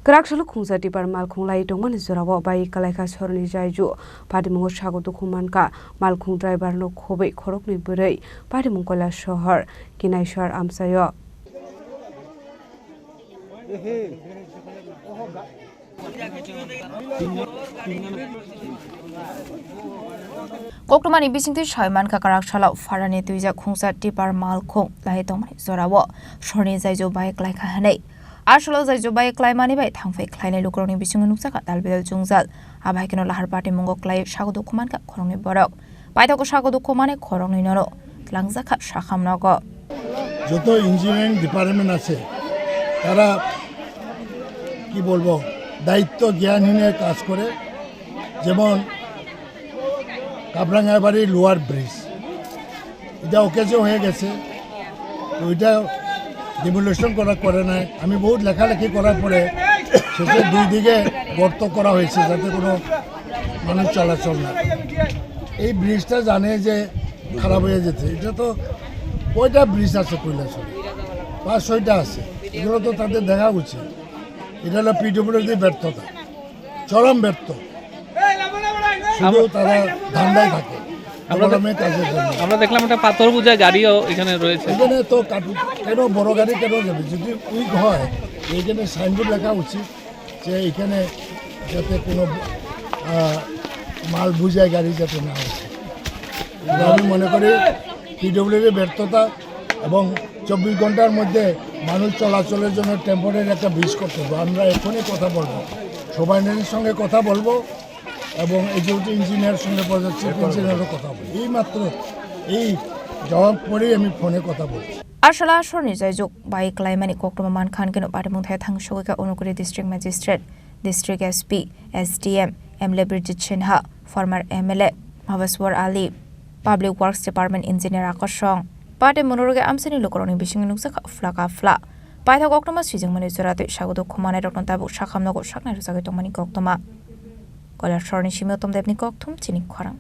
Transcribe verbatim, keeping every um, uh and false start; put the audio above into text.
Kwrak salo khungsa tipper malkhung lai tongmani jorao bai kwlaikha sorni jaijo. Patimungo sago dukhu mankha, malkhung driver no khobwi khoroknwi bwrwi. Patimung Kailasahar, Kinaiswar amchaio. Koktwmani bisingtwi sai mankha, kwrak salo pharani twijak khungsa tipper malkhung lai tongmani jorao sorni jaijo bai kwlaikha hwnwi. Aswkno jaijo bai kwlaimani bai thangphai khlainai lukurokni bisingo nukjakha dalbidal jwngjal. Abo hai kheno lahar patimungo kwlai sago dukhu mankha khoroknwi borok. Paithago sago dukhu mani khoroknwi nono twlangjakha sakham nogo. যত engineering department আছে, তারা কি বলবো, দায়িত্ব জ্ঞানহীনের কাজ করে। যেমন কাবরাঙ্গাবাড়ি লোয়ার ব্রিজ, এটা অকেজো হয়ে গেছে, তো এটা ডিমোলিশন করা করে নাই। আমি বহুত লেখালেখি করার পরে শেষে দুই দিকে গর্ত করা হয়েছে, যাতে কোনো মানুষ চলাচল না করে। এই ব্রিজটা জানে যে খারাপ হয়ে যেতে, এটা তো কয়টা ব্রিজ আছে কৈলাসহরে? পাঁচ ছয়টা আছে, এগুলো তো তাদের দেখা উচিত। এটা হলো পিডব্লিউডি ব্যর্থতা, চরম ব্যর্থ। শুধু তারা ধান্দায় থাকে, আমরা তো ডেভেলপমেন্ট কাজের জন্য। আমরা দেখলাম একটা পাথর বোঝা গাড়িও এখানে রয়েছে। এখানে তো কাটু-, কেন বড় গাড়ি কেন যাবে? যদি উইক হয়, এখানে সাইনবোর্ড লেখা উচিত যে এখানে যাতে কোনো, আহ, মাল বোঝাই গাড়ি যাতে না আসে। এটা আমি মনে করি পিডব্লিউডি ব্যর্থতা, এবং চব্বিশ ঘন্টার মধ্যে মানুষ চলাচলের জন্য টেম্পোরারি একটা ব্রিজ করতে হবে। আমরা এখনই কথা বলবো, সবাইনের সঙ্গে কথা বলবো এবং এক্সিকিউটিভ ইঞ্জিনিয়ার সঙ্গে, প্রজেক্ট চিফ ইঞ্জিনিয়ারও কথা বলবো। এই মাত্র এই জবাব পরেই আমি ফোনে কথা বলবো। Aswkno sorni jaijo bai kwlaimani koktwma mankha hwnkhe no patimung thai thang sogwi kha Unakoti District Magistrate, District S P, S D M, M L A Birjit Sinha, former M L A Mahbaswar Ali, Public Works Department Engineer Akosong. Patimung rwgwi amchaini lukurokni bisingo nukjakha phlaka phla. Paithak koktwma swijwngmani jora twi sago dukhu manai rokno tabuk sakham nogo saknai rwjagwi tongmani koktwma. Kailasahar ni simi Uttam Deb ni kokthum chini khorang.